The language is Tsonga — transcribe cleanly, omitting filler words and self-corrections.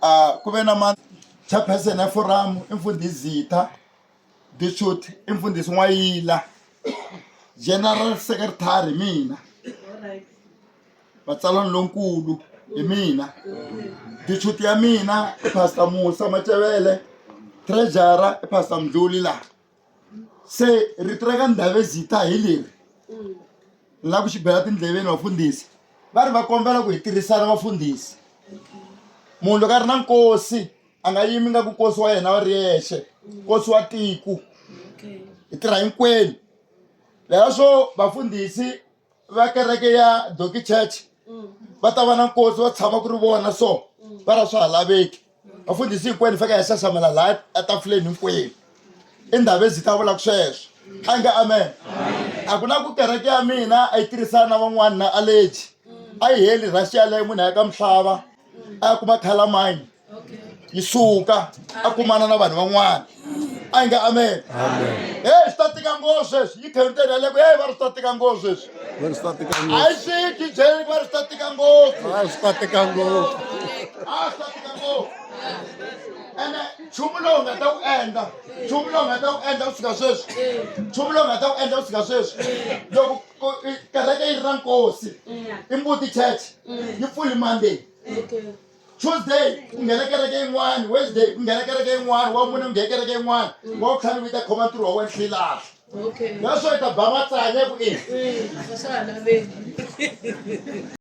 A ku ve na ma chairperson ya forum i mfundhisi Zitha Dichut i mfundhisi N'wayila general secretary hi mina vatsalani lonkulu hi mina dichut ya mina i pastor Musa Macevele treasurer i pastor Mdluli laha se rito ra ka Ndhavezitha hi leri ni lava ku xi bela tindleveni vafundhisi va ri va kombela ku hi tirhisana vafundhisi munhu loko a ri na nkosi a nga yimi nga ku nkosi wa yena wa ri yexe nkosi wa tiko hi tirha hinkwenu leswo vafundhisi va kereke ya Doki Church va ta va na nkosi va tshama ku ri vona so va ra swa ha laveki vafundhisi hinkwenu fika ya xaxamela laha etafuleni hinkwenu i ndhawu ezi ta vulaka sweswo a nge amen a ku na ku kereke ya mina a yi tirhisana na van'wana na allergy a yi heli rhaxi yaleyo munhu a ya ka mihlava a ya kuma calamine yi suka a kumana na vanhu van'wana a yi nga amen hey swi ta tika ngopfu sweswi yi khenteni yaleko hey va ri swi ta tika ngopfu sweswi Va ri swi ta tika ngopfu. A yi swi twi byeleni va ri swi ta tika ngopfu A swi ta tika ngopfu. A swi ta tika ngopfu ene nchumu lowu nga ta wu endla nchumu lowu nga ta wu endla kusuka sweswi nchumu lowu nga ta wu endla kusuka sweswi loko kereke yi ri na nkosi i mbuti church yi pfuli monday tuesday ku nghena kereke yin'wana wednesday ku nghena kereke yin'wana wa mune ku nghena kereke yin'wana wa vutlhanu yi ta khoma ntirho wa wena hlilahla Okay. naswo yi ta ba matsanya ku i A swa ha laveki.